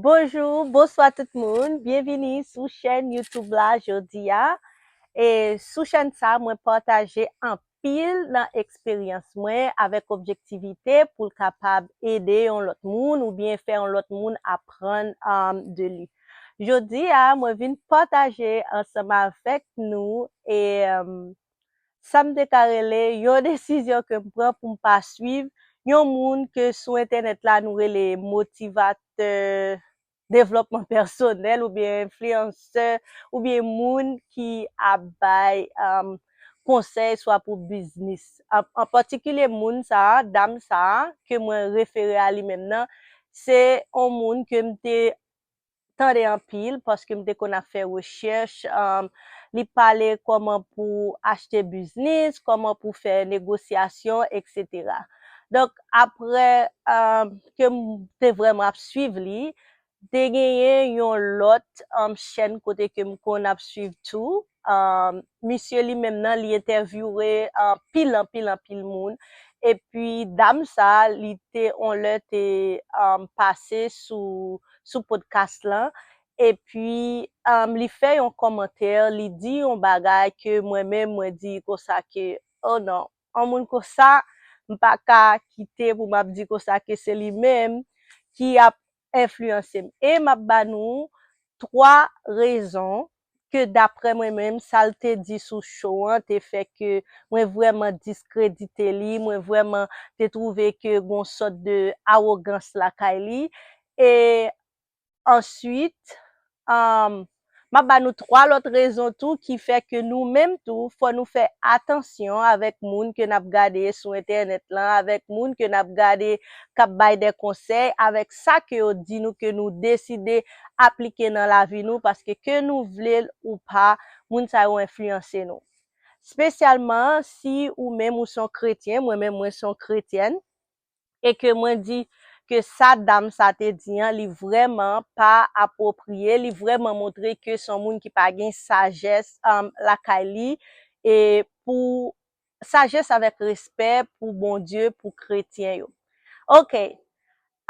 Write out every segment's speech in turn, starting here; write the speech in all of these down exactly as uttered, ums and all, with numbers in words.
Bonjou, bonswa tout moun. Byenvini sou chèn YouTube la jodi a. E sou chèn sa, mwen pataje anpil nan eksperyans mwen avèk objektivite pou l kapab ede yon lòt moun oubyen fè yon lòt moun aprann, um, de li. Jodi a, mwen vin pataje ansanm avèk nou e, um, sa m te ka rele yon desizyon ke m pran pou m pa swiv yon moun ke sou entènèt la nou rele motivatè devlòpman pèsonèl oubyen enfliyansè oubyen moun ki ap bay, um, konsèy swa pou biznis. An, an patikilye moun sa a, dam sa a, ke mwen refere a li menm nan, se yon moun ke m te tande anpil paske m te konn ap fè rechèch. Um, li pale kòman pou achte biznis, kòman pou fè negosyasyon, et cetera. Donk, apre, um, ke m te vrèman ap swiv li, te genyen yon lòt, um, chèn kote ke m konn ap swiv tou. Um, misye li menm nan, li entèvyouwe anpil, anpil, anpil moun. Epi, dam sa, li te, on lè, te, um, pase sou, sou podcast lan. Epi, um, li fè yon kòmantè, li di yon bagay ke mwen menm, mwen di konsa ke, oh non, yon moun konsa, m pa ka kite pou m ap di konsa ke se li menm ki ap enfliyanse m. E m ap ba nou twa rezon ke, daprè mwen menm, sa l te di sou show an te fè ke mwen vrèman diskredite li, mwen vrèman te twouve ke gon sòt de awogans lakay li. E answit, um, m ap ba nou twa lòt rezon tou ki fè ke nou menm tou, fò nou fè atansyon avèk moun ke n ap gade sou entènèt lan, avèk moun ke n ap gade k ap bay de konsèy, avèk sa ke yo di nou ke nou deside aplike nan lavi nou, paske ke nou vle l ou pa, moun sa yo enfliyanse nou. Espesyalman si ou menm ou se yon kretyen, mwen menm mwen se yon kretyèn, e ke mwen di ke sa dam sa te di an, li vrèman pa apwopriye, li vrèman montre ke se yon moun ki pa gen sajès, um, lakay li, e pou sajès avèk respè pou Bondye, pou kretyen yo. Ok.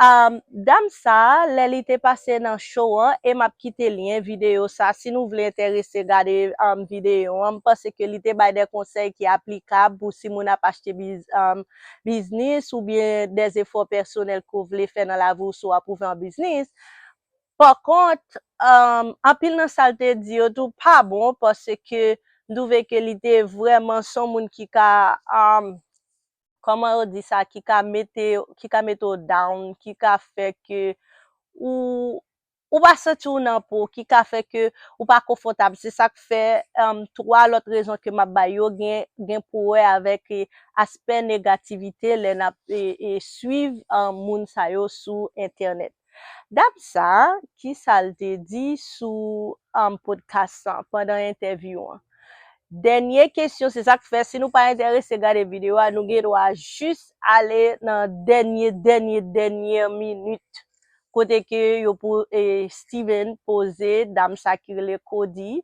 Um, dam sa, lè li te pase nan show an, e m ap kite lyen videyo sa, si nou vle enterese gade, um, videyo an, m panse ke li te bay de konsèy ki aplikab pou si moun ap achte biz-, um, biznis oubyen de efò pèsonèl ke w vle fè nan lavi w si w ap ouvè yon biznis. Pa kont, um, anpil nan sa l te di yo tou pa bon, paske m twouve ke li te vrèman se yon moun ki ka, um, kòman yo di sa, ki ka mete, ki ka mete w down, ki ka fè ke ou, ou pa santi w nan po, ki ka fè ke ou pa konfòtab. Se sa k fè, um, twa lòt rezon ke m ap bay yo gen, gen pou wè avèk, eh, aspè negativite lè n ap, eh, eh, swiv, um, moun sa yo sou entènèt. Dam sa, ki sa l te di sou, um, podcast lan pandan entèvyou an? Dènye kesyon, se sa k fè, si nou pa enterese gade videyo a, nou gen dwa jis ale nan dènye, dènye, dènye minit. Kote ke yo pou, eh, Steven poze dam sa ki rele Cody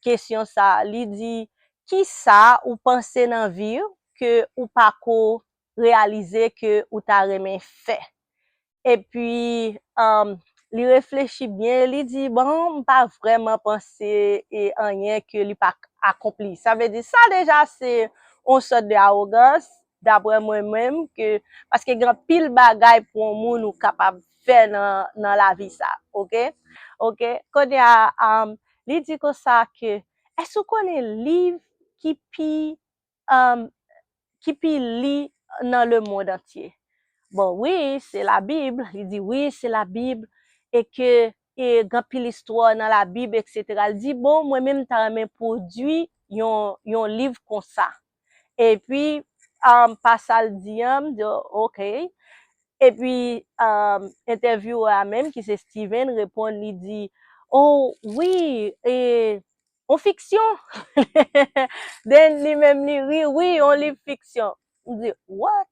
kesyon sa. Li di, "Ki sa ou panse nan vi w ke ou pa ko reyalize ke ou ta renmen fè?" Epi, um, li reflechi byen, li di, "Bon, m pa vrèman panse e anyen ke li pa k-, akonpli." Sa vle di, sa deja se yon sòt de awogans, daprè mwen menm, ke, paske gen anpil bagay pou yon moun ou kapab fè nan, nan lavi sa, ok? Ok? Kounye a, um, li di konsa ke, èske ou konnen liv ki pi um, ki pi li nan lemonn antye? Bon, wi, se Labib. Li di, "Wi, se Labib." E ke, e gen anpil istwa nan Labib, et cetera. Li di, "Bon, mwen menm, m ta renmen pwodui yon, yon liv konsa." Epi, um, pa sa l di an, m di, "Ok." Epi, um, entèvyouwè a menm, ki se Steven, reponn, li di, "Oh, wi, e, yon fiksyon." Then li menm li ri, "Wi, yon liv fiksyon." M di, "What?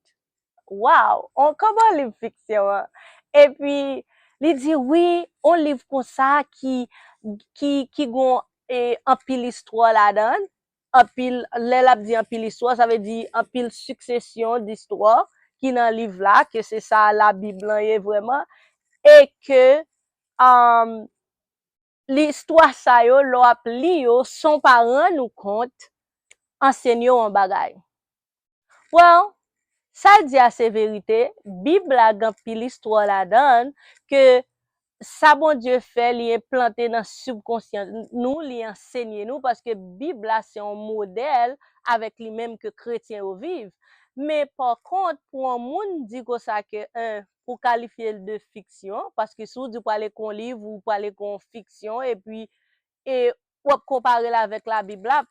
Wow, on, kòman liv fiksyon an?" Epi, li di, "Wi, yon liv konsa ki, ki, ki gon, e, anpil istwa ladan l." Anpil, lè l ap di anpil istwa, sa vle di anpil siksesyon distwa ki nan liv la, ke se sa Labib lan ye vrèman, e ke um, listwa sa yo, lè w ap li yo, san w pa rann ou kont, ansenye w yon bagay. Well, sa l di a se verite, Bib la gen anpil istwa ladan l ke sa Bondye fè, li enplante nan sibkonsyan nou, li ansenye nou, paske Bib la se yon modèl avèk li menm ke kretyen yo viv. Men pa kont, pou yon moun di konsa ke, en, pou kalifye l de fiksyon, paske si w di w prale kon liv, ou prale kon fiksyon, epi e w ap konpare l avèk Labib la,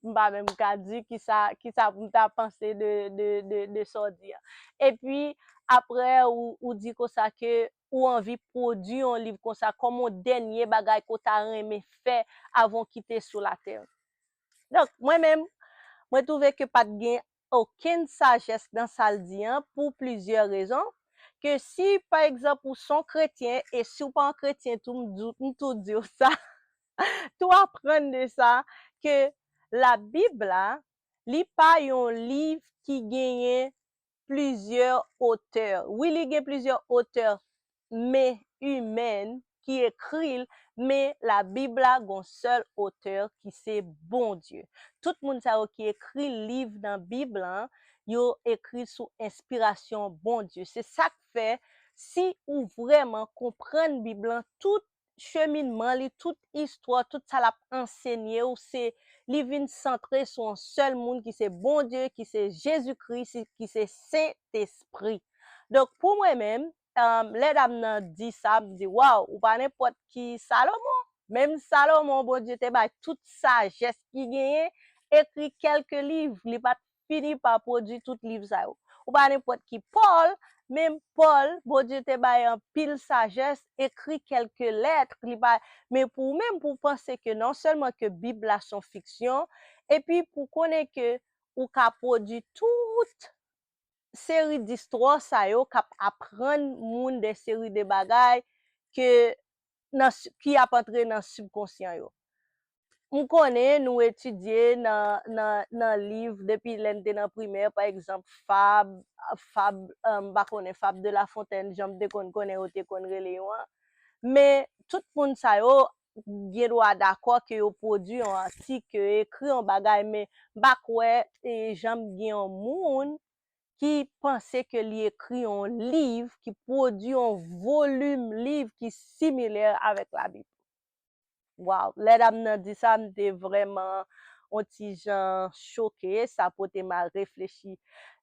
m pa menm ka di kisa, kisa pou m ta panse de, de, de, de sa w di a. Epi, apre, ou, ou di konsa ke ou anvi pwodui yon liv konsa kòm yon dènye bagay ke w ta renmen fè avan w kite sou latè. Donk, mwen menm, mwen twouve ke pa t gen okenn sajès nan sa l di an pou plizyè rezon. Ke si, pa egzanp, ou se yon kretyen, e si w pa yon kretyen tou, m di, m tou di w sa, tou aprann de sa, ke Labib la, li pa yon liv ki genyen plizyè otè. Wi, li gen plizyè otè, men imèn ki ekri l, men Labib la gon sèl otè ki se Bondye. Tout moun sa yo ki ekri liv nan Bib la, yo ekri sou enspirasyon Bondye. Se sa k fè, si ou vrèman konprann Bib la, tout cheminman li, tout istwa, tout sa l ap ansenye w, se li vin santre sou yon sèl moun ki se Bondye, ki se Jezikri, si- ki se Sentespri. Donk, pou mwen menm, um, lè dam nan di sa, m di, waw, ou pa nenpòt ki Salomon. Menm Salomon, Bondye te bay tout sajès ki genyen, ekri kèlke liv, li pa t fini pa pwodui tout liv sa yo. Ou pa nenpòt ki Pòl, menm Pòl, Bondye te bay anpil sajès, ekri kèlke lèt, li pa, men pou ou menm, pou w panse ke non sèlman ke Bib la se yon fiksyon, epi pou konnen ke ou ka pwodui tout seri distwa sa yo k ap aprann moun de seri de bagay ke nan, ki ap antre nan sibkonsyan yo. M konnen nou etidye nan, nan, nan liv depi lè n te nan primè, pa egzanp, fab, fab, um, m pa konnen, fab de La Fontaine, jan m te konn konnen yo te konn rele yo an. Men tout moun sa yo gen dwa dakò ke yo pwodui yon atik, ke yo ekri yon bagay, men m pa kwè e janm gen yon moun ki panse ke li ekri yon liv, ki pwodui yon volim liv ki similè avèk Labib. Waw, lè dam nan di sa, m te vrèman yon ti jan choke, sa pote m al reflechi.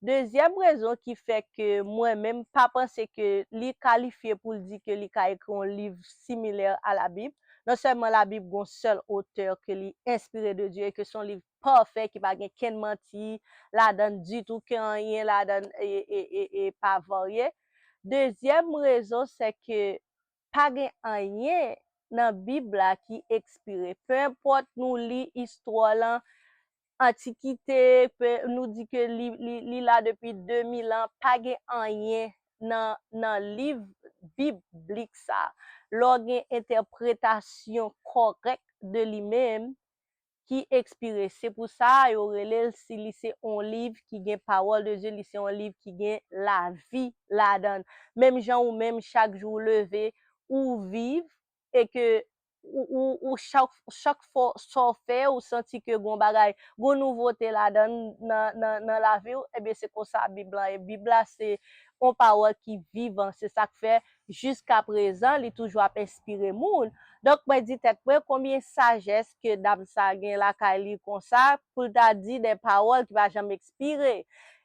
Dezyèm rezon ki fè ke mwen menm pa panse ke li kalifye pou l di ke li ka ekri yon liv similè a Labib, non sèlman Labib gon sèl otè ke li enspire de Dye e ke se yon liv pafè ki pa gen kenn manti ladan l ditou, ke anyen ladan l e, e, e, e pa varye. Dezyèm rezon, se ke pa gen anyen nan Bib la ki ekspire. Pe enpòt nou li istwa lan, antikite, pe, nou di ke li, li, li la depi de mil an, pa gen anyen nan, nan liv biblik sa. Lè w gen entèpretasyon kòrèk de li menm, ki ekspire. Se pou sa yo rele l, si li se on liv ki gen pawòl de Dye, li se on liv ki gen lavi ladan l. Menm jan ou menm, chak jou ou leve, ou viv, e ke ou, ou, ou chak, chak fwa sa w fè, ou santi ke gon bagay, gon nouvote ladan l nan, nan, nan lavi w, ebyen se konsa Bib la ye. Bib la se on pawòl ki vivan, se sa k fè jiska prezan, li toujou ap enspire moun. Donk, mwen di tèt mwen, konbyen sajès ke dam sa gen lakay li konsa, pou l ta di de pawòl ki pa janm ekspire.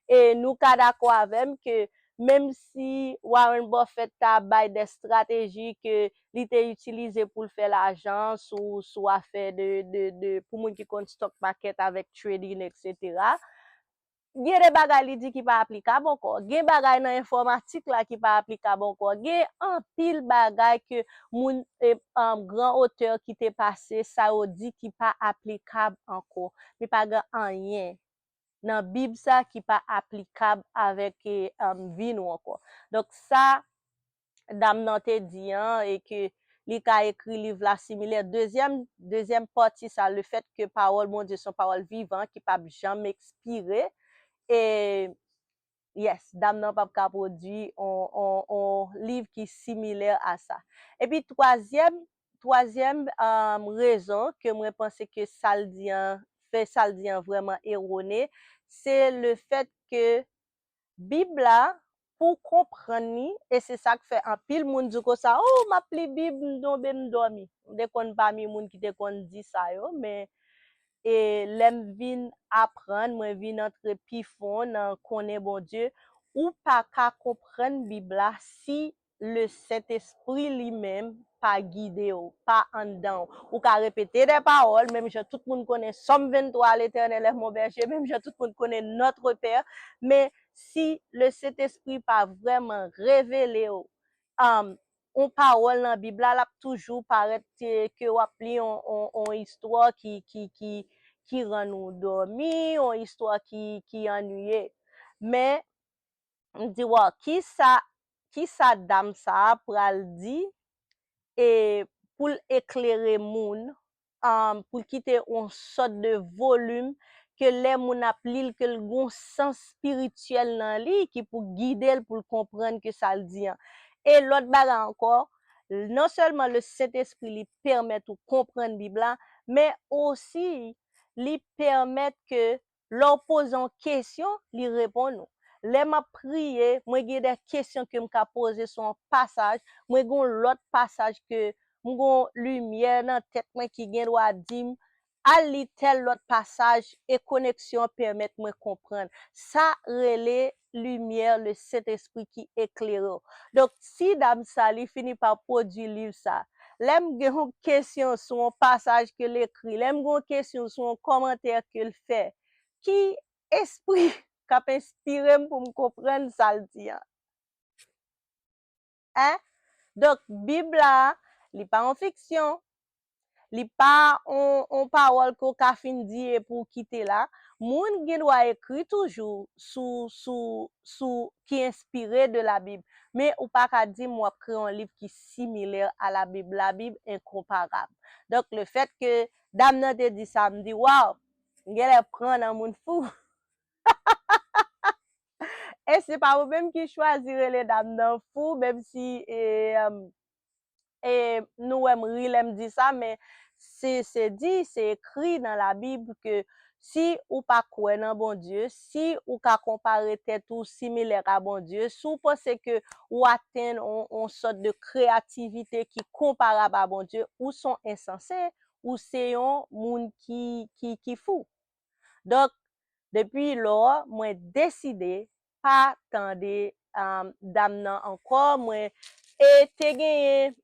E nou ka dakò avè m ke menm si Warren Buffett ta bay de estrateji ke li te itilize pou l fè lajan sou, sou afè de, de, de, pou moun ki konn stock market avèk trading, et cetera, gen de bagay li di ki pa aplikab ankò. Gen bagay nan enfòmatik la ki pa aplikab ankò. Gen anpil bagay ke moun, e, um, gran otè ki te pase, sa yo di ki pa aplikab ankò. Men pa gen anyen nan Bib sa ki pa aplikab avèk, e, um, vi nou ankò. Donk sa dam nan te di an, e ke li ka ekri liv la similè. Dezyèm, dezyèm pati sa, le fèt ke pawòl Bondye se yon pawòl vivan ki p ap janm ekspire, e Yes, dam nan p ap ka pwodui on, on, on liv ki similè a sa. Epi twazyèm, twazyèm um, rezon ke mwen panse ke sa l di an, fè sa l di an vrèman erone, se le fèt ke Bib la, pou konprann li, e se sa k fè anpil moun di konsa, oh, m ap li Bib, m tonbe, m dòmi. M te konn pami moun ki te konn di sa yo, men e lè m vin aprann, mwen vin antre pi fon nan konnen Bondye, ou pa ka konprann Bib la si le Sentespri li menm pa gide w, pa anndan w. Ou ka repete de pawòl, menm jan tout moun konnen Sòm venntwa, L'Éternel est mon berger, menm jan tout moun konnen Notre Père, men si le Sentespri pa vrèman revele w, um, yon pawòl nan Bib la, l ap toujou parèt ke, ke w ap li yon, yon, yon istwa ki, ki, ki, ki rann ou dòmi, yon istwa ki, ki annuye. Men, m di, waw, kisa, kisa dam sa a pral di e pou l eklere moun, um, pou l kite yon sòt de volim ke lè moun ap li l, ke l gon sans espirityèl nan li ki pou gide l pou l konprann ke sa l di an. E lòt bagay ankò, non sèlman le Sentespri li pèmèt ou konprann Bib la, men osi li pèmèt ke lè w poze yon kesyon, li reponn ou. Lè m ap priye, mwen gen de kesyon ke m ka poze sou yon pasaj, mwen gen yon lòt pasaj ke m gen yon limyè nan tèt mwen ki gen dwa di m, al li tèl lòt pasaj e koneksyon an pèmèt mwen konprann. Sa rele limyè, le Sentespri ki eklere w. Donk, si dam sa, li fini pa pwodui liv sa, lè m gen yon kesyon sou yon pasaj ke l ekri, lè m gen yon kesyon sou yon kòmantè ke l fè, ki espri k ap enspire m pou m konprann sa l di an? Hein? Donk, Bib la, li pa yon fiksyon, li pa yon, yon pawòl ke w ka fin di epi w kite la. Moun gen dwa ekri toujou sou, sou, sou ki enspire de la Bible. Men ou pa ka di m w ap kreye yon liv ki similè a la Bible. La Bible enkonparab. Donk, le fèt ke dam nan te di sa, m di, waw, m genlè pran nan moun fou. E se pa ou menm ki chwazi rele dam nan fou, menm si e, e, nou wè m ri lè m di sa, men se, se di, se ekri nan Labib ke si ou pa kwè nan Bondye, si ou ka konpare tèt ou similè a Bondye, si w panse ke ou atenn on, on sòt de kreyativite ki konparab a Bondye, ou se yon ensanse, ou se yon moun ki, ki, ki fou. Donk, depi lò, mwen deside pa tande, um, dam nan ankò. Mwen, e te genyen,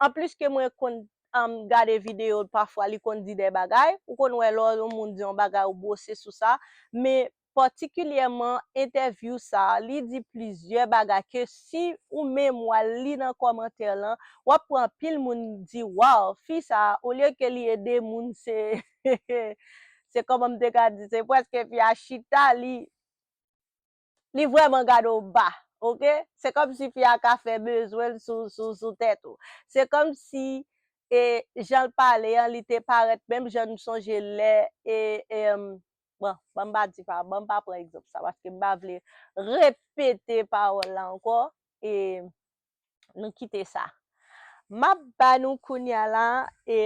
anplis ke mwen konn, um, gade videyo l pafwa, li konn di de bagay. Ou konn wè lè yon moun di yon bagay, ou bwose sou sa. Men patikilyèman, entèvyou sa, li di plizyè bagay ke si ou menm w al li nan kòmantè lan, w ap wè anpil moun di, waw, fi sa, olye ke li ede moun, se, se kòman m te ka di, se prèske fi a chita, li, li vrèman gade w ba, oke? Se kòmsi fi a ka fè bezwen l sou, sou, sou tèt ou. Se kòmsi, e, jan l pale an, li te parèt menm jan nou sonje lè, e, e, bon, ban m pa di pa, ban m pa pran egzanp sa, paske m pa vle repete pawòl la ankò, e nou kite sa. M ap ba nou kounye a la, e,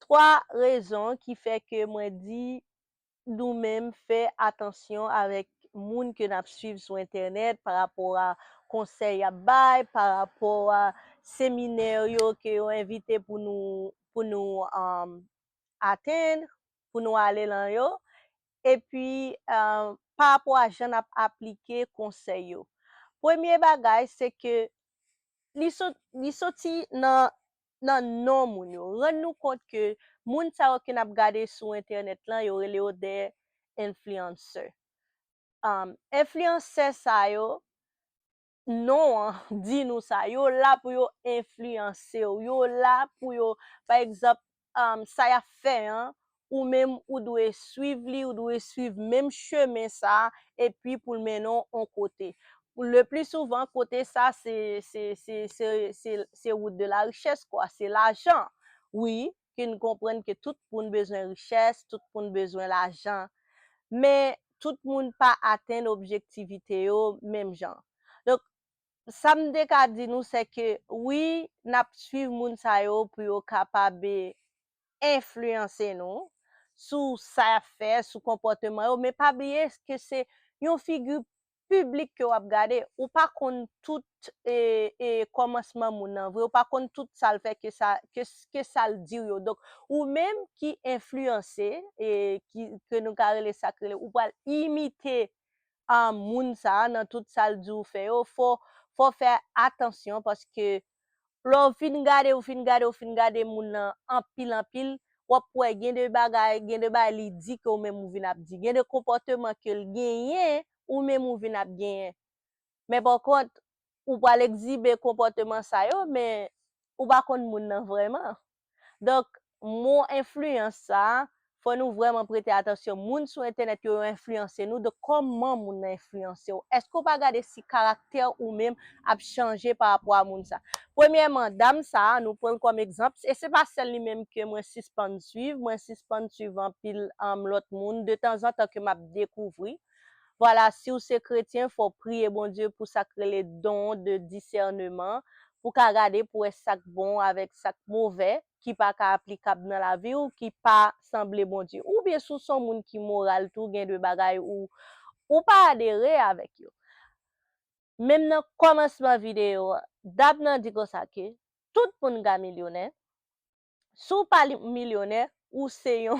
twa rezon ki fè ke mwen di nou menm fè atansyon avèk moun ke n ap swiv sou entènèt pa rapò a konsèy y ap bay, pa rapò a seminè yo ke yo envite pou nou, pou nou, um, atenn, pou nou ale lan yo, epi, um, pa rapò a jan n ap aplike konsèy yo. Premye bagay, se ke li sot-, li soti nan, nan non moun yo. Rann nou kont ke moun sa yo ke n ap gade sou entènèt lan, yo rele yo de influencer. Um, enfliyansè sa yo, non an di nou sa, yo la pou yo enfliyanse w, yo la pou yo, pa egzanp, um, sa y ap fè an, ou menm ou dwe swiv li, ou dwe swiv menm chemen sa, epi pou l mennen w on kote. Le pli souvan, kote sa, se, se, se, se, se, se wout de la richès, kwa, se lajan. Wi, ke n konprann ke tout moun bezwen richès, tout moun bezwen lajan. Men, tout moun pa atenn objektivite yo menm jan. Donk, sa m te ka di nou, se ke wi, n ap swiv moun sa yo pou yo kapab enfliyanse nou sou sa y ap fè, sou konpòteman yo, men pa bliye ke se yon figi piblik ke w ap gade. Ou pa konn tout e, e, kòmansman moun nan vre, ou pa konn tout sa l fè ke sa, ke, ke sa l di w yo. Donk, ou menm ki enfliyanse, e, ki, ke nou ka rele sa k rele, ou pral imite a moun sa a nan tout sa l di w fè yo, fò, fò fè atansyon paske lè w fin gade, ou fin gade, ou fin gade moun nan anpil, anpil, w ap wè gen de bagay, gen de bagay li di ke ou menm ou vin ap di. Gen de konpòteman ke l genyen, ou menm ou vin ap genyen. Men pa kont, ou pral egzibe konpòteman sa yo, men ou pa konn moun nan vrèman. Donk, mo enfliyans sa a, fò nou vrèman prete atansyon. Moun sou entènèt yo, yo enfliyanse nou. Donk, kòman moun nan enfliyanse w? Èske w pa gade si karaktè ou menm ap chanje pa rapò a moun sa? Premyèman, dam sa a, nou pran l kòm egzanp, e se pa sèl li menm ke mwen sispann swiv. Mwen sispann swiv anpil, um, lòt moun, detanzantan ke m ap dekouvri. Vwala, si w se kretyen, fò w priye Bondye pou sa k rele don de disèneman, pou w ka gade pou wè sa k bon avèk sa k movè, ki pa ka aplikab nan lavi w, ki pa sanble Bondye. Oubyen si w se yon moun ki moral tou, gen de bagay ou, ou pa adere avèk yo. Menm nan kòmansman videyo a, dam nan di konsa ke tout moun ka milyonè. Si w pa li-, milyonè, ou se yon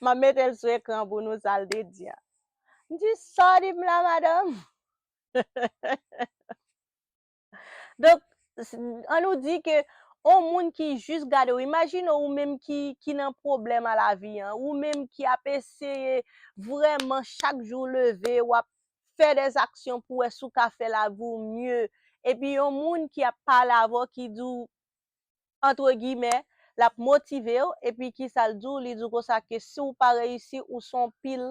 m ap mete l sou ekran pou nou sa l te di a. M di, sa w di m la, madanm? Donk, s-, an nou di ke on moun ki jis gade w, imajine w, ou menm ki, ki nan pwoblèm a lavi an, ou menm ki ap eseye vrèman chak jou leve, w ap fè dèzaksyon pou wè si w ka fè lavi w mye, epi yon moun ki ap pale avè w, ki di w, antre gimè, l ap motive w, epi kisa l di w? Li di w konsa ke si w pa reyisi, ou se yon pil.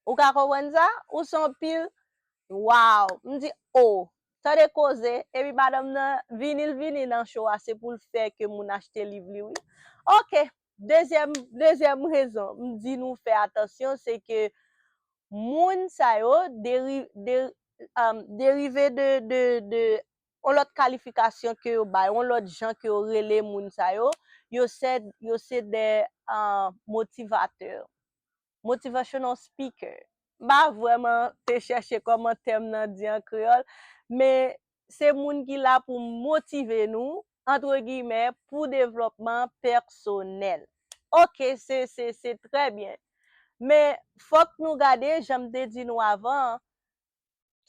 Ou ka konprann sa? Ou se yon pil. Waw! M di, o, tande koze, epi madanm nan, vini l vini nan show a, se pou l fè ke moun achte liv li, wi. Oke, dezyèm, dezyèm rezon, m di nou fè atansyon, se ke moun sa yo deri-, de-, um, derive de, de, de yon lòt kalifikasyon ke yo bay, yon lòt jan ke yo rele moun sa yo, yo se, yo se de, uh, motivatè, motivational speaker. M pa vrèman te chèche kòman tèm nan di an kreyòl, men se moun ki la pou motive nou, antre gimè, pou devlòpman pèsonèl. Oke, se, se, se trè byen. Men fòk nou gade, jan m te di nou avan,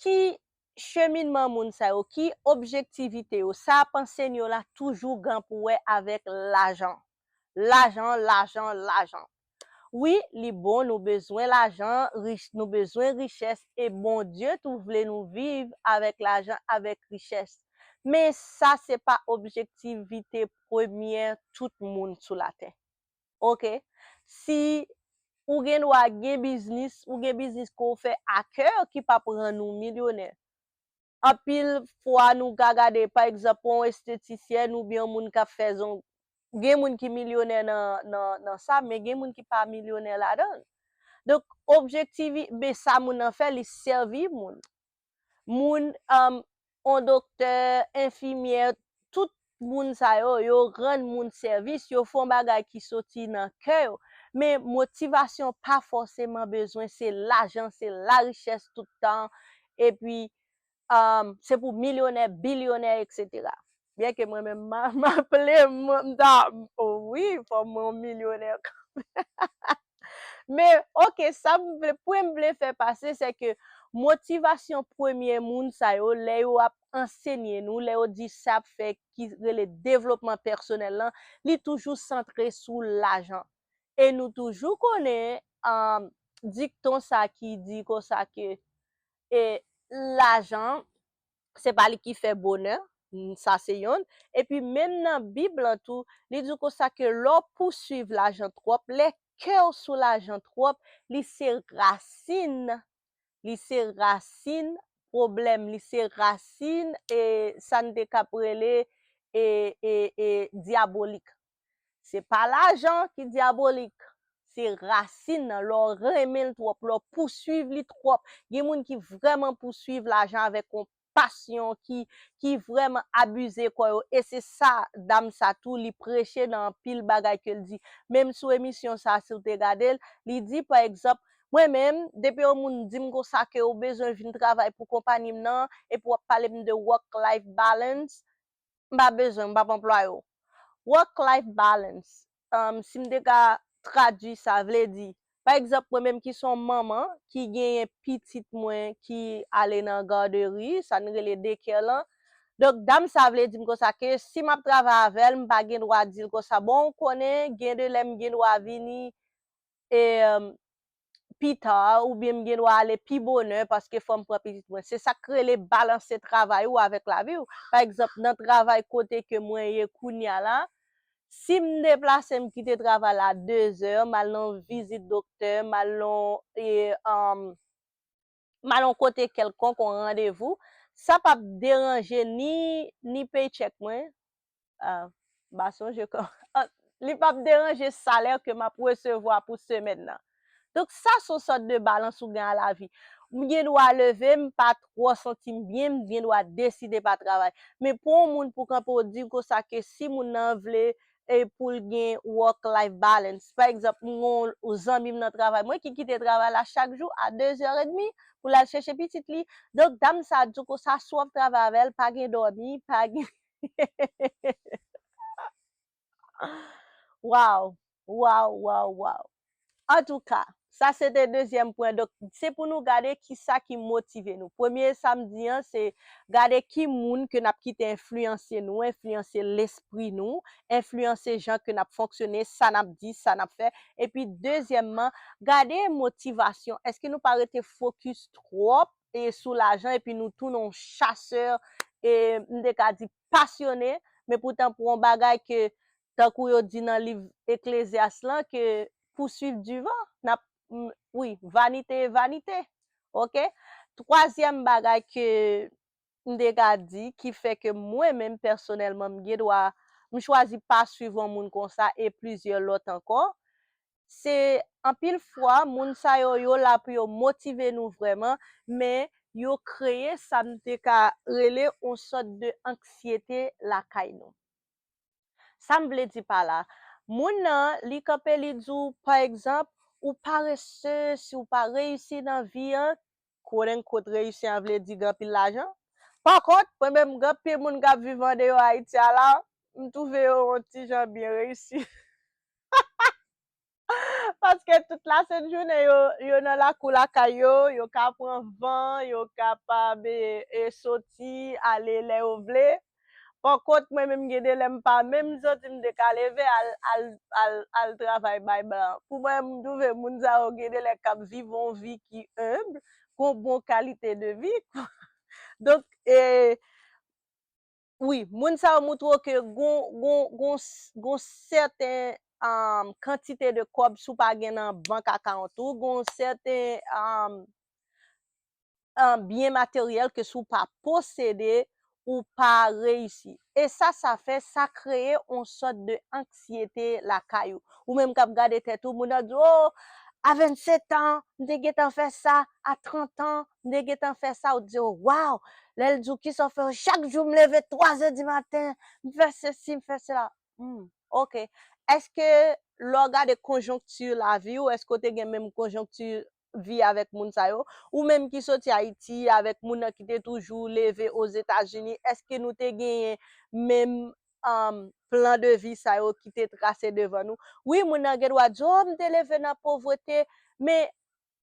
ki cheminman moun sa yo, ki objektivite yo, sa ap ansenye yo la toujou gen pou wè avèk lajan. Lajan, lajan, lajan. Wi, li bon, nou bezwen lajan, rich, nou bezwen richès, e Bondye tou vle nou viv avèk lajan, avèk richès. Men sa se pa objektivite premyè tout moun sou latè. Oke? Si ou gen dwa gen biznis, ou gen biznis ke w fè a kè ki p ap rann ou milyonè. Anpil fwa nou ka gade, pa egzanp, yon estetisyèn oubyen yon moun k ap fè zong, gen moun ki milyonè nan, nan, nan sa, men gen moun ki pa milyonè ladan l. Donk, objektivi-, men sa moun nan fè, li sèvi moun. Moun, um, yon doktè, enfimyè, tout moun sa yo, yo rann moun sèvis, yo fè yon bagay ki soti nan kè yo. Men motivasyon pa fòseman bezwen se lajan, se larichès tout tan, epi, um, se pou milyonè, bilyonè, etsetera. Byenke mwen menm, m a, m aple, m, m ta, o wi, fò mwen yon milyonè kanmenm. Men, oke, sa m vle, pwen m vle fè pase, se ke motivasyon premye moun sa yo, lè yo ap ansenye nou, lè yo di sa ap fè ki rele devlopman pèsonèl lan, li toujou santre sou lajan. E nou toujou konnen, um, dikton sa ki di konsa ke, e, lajan, se pa li ki fè bonè, mm, sa se yonn. Epi menm nan Bib lan tou, li di konsa ke lè w pousuiv lajan twòp, lè kè w sou lajan twòp, li se rasin, li se rasin pwoblèm, li se rasin, e, sa n te kab rele, e, e, e, dyabolik. Se pa lajan ki dyabolik, se rasin nan, lè w renmen l twòp, lè w pouswiv li twòp. Gen moun ki vrèman pouswiv lajan avèk yon pasyon, ki, ki vrèman abize kò yo. E se sa, dam sa tou, li preche nan anpil bagay ke l di. Menm sou emisyon sa, si w te gade l, li di, pa egzanp, mwen menm, depi yon moun di m konsa ke ou bezwen vin travay pou konpayi m nan, epi w ap pale m de work-life balance, m pa bezwen, m p ap anplwaye w. Work-life balance, um, si m te ka tradui sa, vle di, pa egzanp, mwen menm ki se yon manman, ki genyen pitit mwen ki ale nan gaderi, sa n rele daycare lan. Donk, dam sa vle di m konsa ke si m ap travay avè l, m pa gen dwa di l konsa, bon, ou konnen, gen de lè m gen dwa vini, e, um, pita, oubyen m gen dwa ale pi bonè paske fò m pran pitit mwen. Se sa k rele balanse travay ou avèk lavi w. Pa egzanp, nan travay kote ke mwen ye kounye a la, si m deplase, m kite travay la de zè, m al nan vizit doktè, m al nan, e, um, m al yon kote kèlkonk, yon randevou, sa p ap deranje ni, ni paycheck mwen, ah, m pa sonje kò-, ah, li p ap deranje salè ke m ap resevwa pou semèn nan. Donk, sa se yon sòt de balans ou gen a lavi. M gen dwa leve, m pa twò santi m byen, m gen dwa deside pa travay. Men pou yon moun pou kanpe w di konsa ke si moun nan vle e pou l gen work-life balance. Pa egzanp, m gen yon zanmi m nan travay mwen ki kite travay la chak jou a de zè edmi pou l al chèche pitit li. Donk, dam sa di w konsa, si w ap travay avè l, pa gen dòmi, pa gen Waw, waw, waw, waw. Antouka, sa se te dezyèm pwen. Donk, se pou nou gade kisa ki motive nou. Premye sa m di an, se gade ki moun ke n ap kite enfliyanse nou, enfliyanse lespri nou, enfliyanse jan ke n ap fonksyone, sa n ap di, sa n ap fè. Epi dezyèmman, gade motivasyon. Èske nou pa rete fokis twòp e sou lajan, epi nou tounen yon chasè, e m te ka di pasyone, men poutan pou yon bagay ke, tankou yo di nan liv Eklezyas lan, ke poursuivre du vent, n ap, m, wi, vanite e vanite. Oke? Twazyèm bagay ke m te ka di, ki fè ke mwen menm pèsonèlman, m gen dwa, m chwazi pa swiv yon moun konsa e plizyè lòt ankò, se anpil fwa, moun sa yo, yo la pou yo motive nou vrèman, men yo kreye sa m te ka rele yon sòt de anksyete lakay nou. Sa m vle di pa la, moun nan, li kanpe, li di w, pa egzanp, ou parese, si w pa reyisi nan vi an, quote unquote, reyisi an vle di gen anpil lajan. Pa kont, mwen menm, gen anpil moun k ap viv andeyò Ayiti a la, m twouve yo yon ti jan byen reyisi. Paske tout lasent jounen, yo, yo nan lakou lakay yo, yo ka pran van, yo kapab, e, e, soti, ale lè yo vle. Pa kont, mwen menm, gen de lè m pa menm santi m te ka leve al, al, al, al travay bay blan. Pou mwen, m twouve moun sa yo gen de lè k ap viv yon vi ki enb, gon bon kalite de vi. Donk, e, wi, moun sa yo moutre w ke gon, gon, gon, gon sèten, um, kantite de kòb, si w pa gen nan bank account ou, gon sèten, um, um, byen materyèl ke si w pa posede, ou pa reyisi. E sa, sa fè, sa kreye yon sòt de anksyete lakay ou. Ou menm k ap gade tèt ou, moun nan di, o, a vennsetan, m te gentan fè sa, a trant an, m te gentan fè sa, ou di, o, waw, lè l di w kisa w fè, chak jou m leve twazè di maten, m fè sesi, m fè sela. Hmm, oke. Èske lè w gade konjonkti lavi w, èske w te gen menm konjonkti vi avèk moun sa yo? Ou menm ki soti Ayiti, avèk moun nan ki te toujou leve Ozetazini, èske nou te genyen menm, um, plan de vi sa yo ki te trase devan nou? Wi, moun nan gen dwa di, o, m te leve nan povrete, men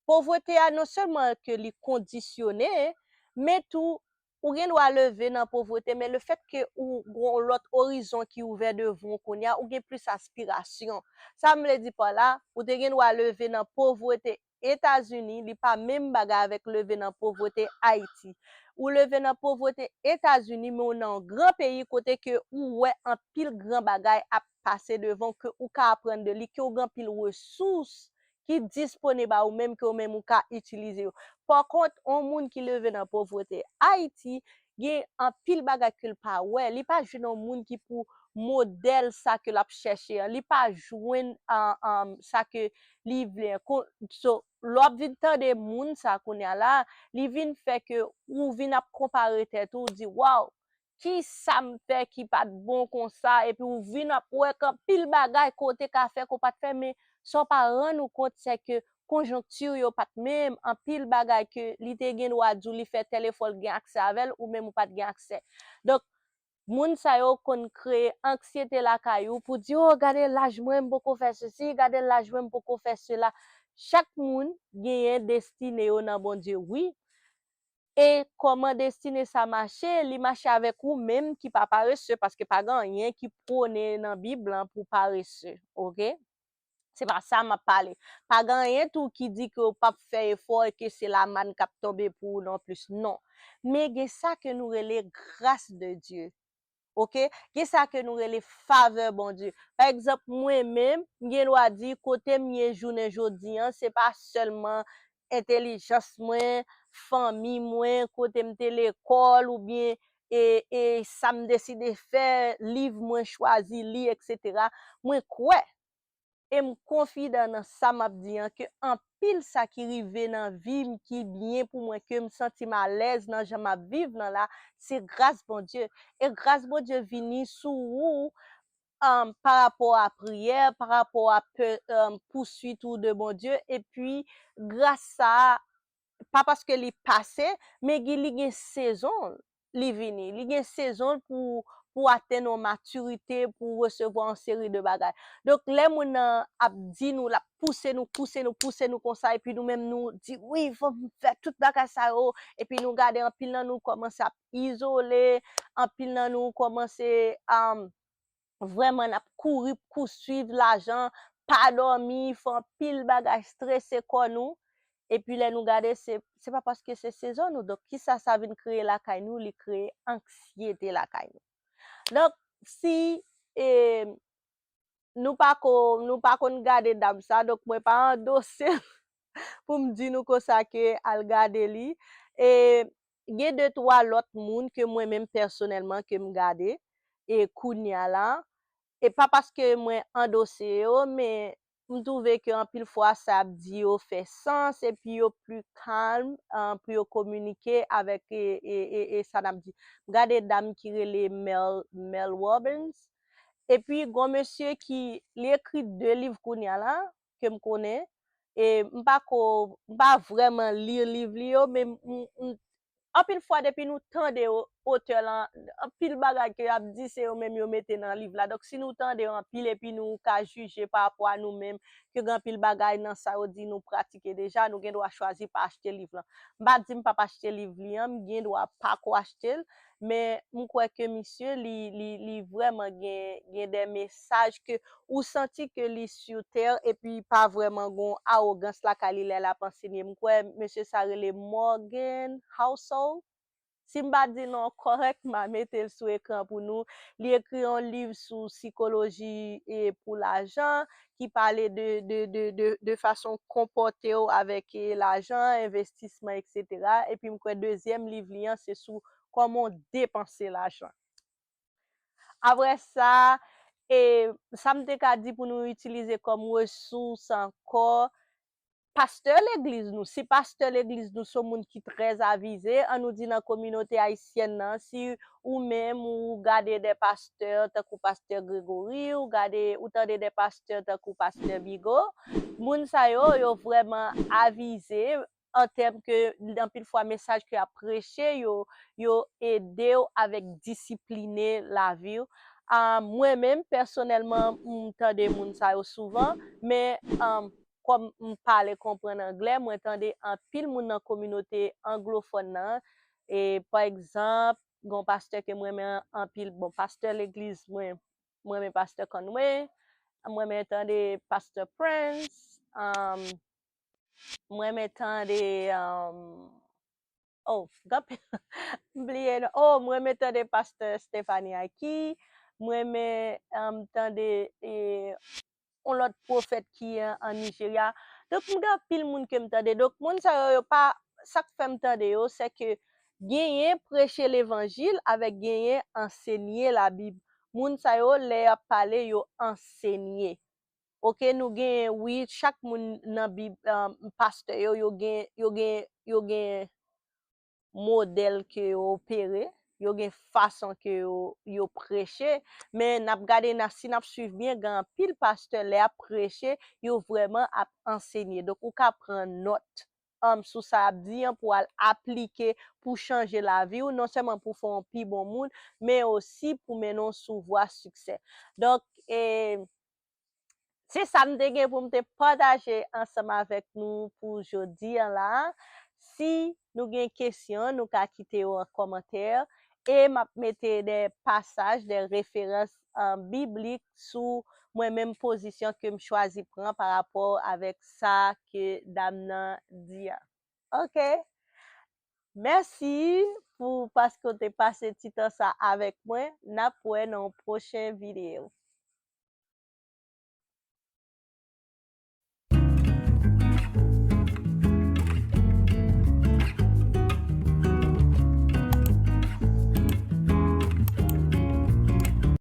povrete a non sèlman ke li kondisyone, men tou, ou gen dwa leve nan povrete, men lefètke ou gon lòt orizon ki ouvè devan w kounye a, ou gen plis aspirasyon. Sa m vle di pa la, ou te gen dwa leve nan povrete Etazini, li pa menm bagay avèk leve nan povrete Ayiti. Ou leve nan povrete Etazini, men ou nan yon gran peyi kote ke ou wè anpil gran bagay ap pase devan w, ke ou ka aprann de li, ke ou gen anpil resous ki disponib a ou menm, ke ou menm ou ka itilize yo. Pa kont, yon moun ki leve nan povrete Ayiti, gen anpil bagay ke l pa wè. Li pa jwenn yon moun ki pou modèl sa ke l ap chèche an. Li pa jwenn, ah, ah, sa ke li vle an. Kon, so, lè w ap vin tande moun sa kounye a la, li vin fè ke ou vin ap konpare tèt ou, ou di, "Waw, ki sa m fè ki pa t bon konsa?" Epi ou vin ap wè k anpil bagay ke w te ka fè ke w pa t fè, men sa w pa rann ou kont, se ke konjonkti yo pa t menm, anpil bagay ke li te gen dwa di w li fè tèl efò, l gen aksè avè l, ou menm ou pa t gen aksè. Donk, moun sa yo konn kreye anksyete lakay ou pou di, "O, gade laj mwen, m poko fè sesi, gade laj mwen, m poko fè sela." Chak moun genyen destine yo nan Bondye, wi. E kòman destine sa mache? Li mache avèk ou menm ki pa parese, paske pa gen anyen ki pwone nan Bib lan pou parese, oke? Se pa sa m ap pale. Pa gen anyen tou ki di ke w p ap fè efò e ke se lamàn k ap tonbe pou ou non plis, non. Men gen sa ke nou rele gras de Dye. Oke? Gen sa ke nou rele favè Bondye. Pa egzanp, mwen menm, m gen dwa di kote m ye jounen jodi an, se pa sèlman entèlijans mwen, fanmi mwen, kote m te lekòl oubyen e, e sa m deside fè, liv mwen chwazi li, etsetera. Mwen kwè e m konfidan nan sa m ap di an, ke anpil sa ki rive nan vi m ki byen pou mwen, ke m santi m alèz nan jan m ap viv nan la, se gras Bondye. E gras Bondye vini sou ou, um, pa rapò a priyè, pa rapò a pe, um, pouswit ou de Bondye, epi gras sa a, pa paske li pase, men li gen sezon li vini. Li gen sezon pou, pou atenn yon matirite, pou resevwa yon seri de bagay. Donk, lè moun nan ap di nou, l ap pouse nou, pouse nou, pouse nou konsa, epi nou menm nou di, "Wi, fò m fè tout bagay sa yo," epi nou gade anpil nan nou kòmanse ap izole, anpil nan nou kòmanse, um, vrèman n ap kouri pou swiv lajan, pa dòmi, fè anpil bagay, strese kò nou. Epi lè nou gade, se, se pa paske se sezon nou. Donk, kisa sa vin kreye lakay nou? Li kreye anksyete lakay nou. Donk, si, e, nou pa ko, nou pa konn gade dam sa, donk mwen pa andose l pou m di nou konsa ke al gade li. E gen de twa lòt moun ke mwen menm pèsonèlman ke m gade, e kounye a la, e pa paske mwen andose yo, men m twouve ke anpil fwa sa y ap di yo fè sans, epi yo pli kalm, ah, pou yo kominike avèk, e, e, e, e sa n ap di. M gade dam ki rele Mel, Mel Robbins, epi gon mesye ki, li ekri de liv kounye a la, ke m konnen, e m pa ko, m pa vrèman li liv li yo, men m, m, anpil fwa depi nou tande o-, otè lan, anpil bagay ke y ap di se yo menm yo mete nan liv la. Donk, si nou tande anpil epi nou ka jije pa rapò a nou menm, ke gen anpil bagay nan sa yo di nou pratike deja, nou gen dwa chwazi pa achte liv lan. M pa di m p ap achte liv li an, m gen dwa pa ko achte l, men m kwè ke misye, li, li, li vrèman gen, gen de mesaj ke ou santi ke li sou tè, epi pa vrèman gon awogans lakay li lè l ap ansenye. M kwè mesye sa rele Morgan Housel. Si m pa di non kòrèk, m a mete l sou ekran pou nou. Li ekri yon liv sou sikoloji e pou lajan, ki pale de, de, de, de, de fason konpòte w avèk, e, lajan, envestisman, etsetera. Epi m kwè dezyèm liv li an, se sou kòman w depanse lajan. Apre sa, e, sa m te ka di pou nou itilize kòm resous ankò, pastè legliz nou. Si pastè legliz nou se yon moun ki trè avize, an nou di nan kominote ayisyèn nan, si ou menm ou gade de pastè tankou pastè Gregory, ou gade, ou tande de pastè tankou pastè Bigo, moun sa yo, yo vrèman avize an tèm ke anpil fwa mesaj ke y ap preche yo, yo ede w avèk disipline lavi w. Ah, mwen menm, pèsonèlman, m tande moun sa yo souvan, men, ah, kòm m pale konprann anglè, mwen tande anpil moun nan kominote anglofòn nan. E, pa egzanp, gon pastè ke m renmen anpil, bon, pastè legliz mwen, m renmen pastè Conway, m renmen tande pastè Prince, um, m renmen tande, um, oh, gen anpil, m bliye non. Oh, m renmen tande pastè Stephanie Aiki, m renmen, um, tande, e, yon lòt pwofèt ki an, an Nijerya. Donk, m gen anpil moun ke m tande. Donk, moun sa yo, yo pa, sa k fè m tande yo, se ke Genyen preche levanjil avèk genyen ansenye Labib. Moun sa yo, lè y ap pale, yo ansenye. Oke, nou genyen, wi, chak moun nan Bib, um, pastè yo, yo gen, yo gen, yo gen modèl ke yo opere, yo gen fason ke yo, yo preche, men n ap gade, na, si n ap swiv byen, gen anpil pastè, lè y ap preche, yo vrèman ap ansenye. Donk, ou ka pran nòt, um, sou sa y ap di an pou al aplike, pou chanje lavi w, non sèlman pou fè w yon pi bon moun, men osi pou mennen w sou vwa siksè. Donk, e, se sa m te gen pou m te pataje ansanm avèk nou pou jodi an la. Si nou gen kesyon, nou ka kite yo an kòmantè. E m ap mete de pasaj, de referans, uh, biblik sou mwen menm pozisyon ke m chwazi pran pa rapò avèk sa ke dam nan di a. Oke? Mèsi pou paske w te pase ti tan sa avèk mwen. N ap wè nan yon pwochen videyo.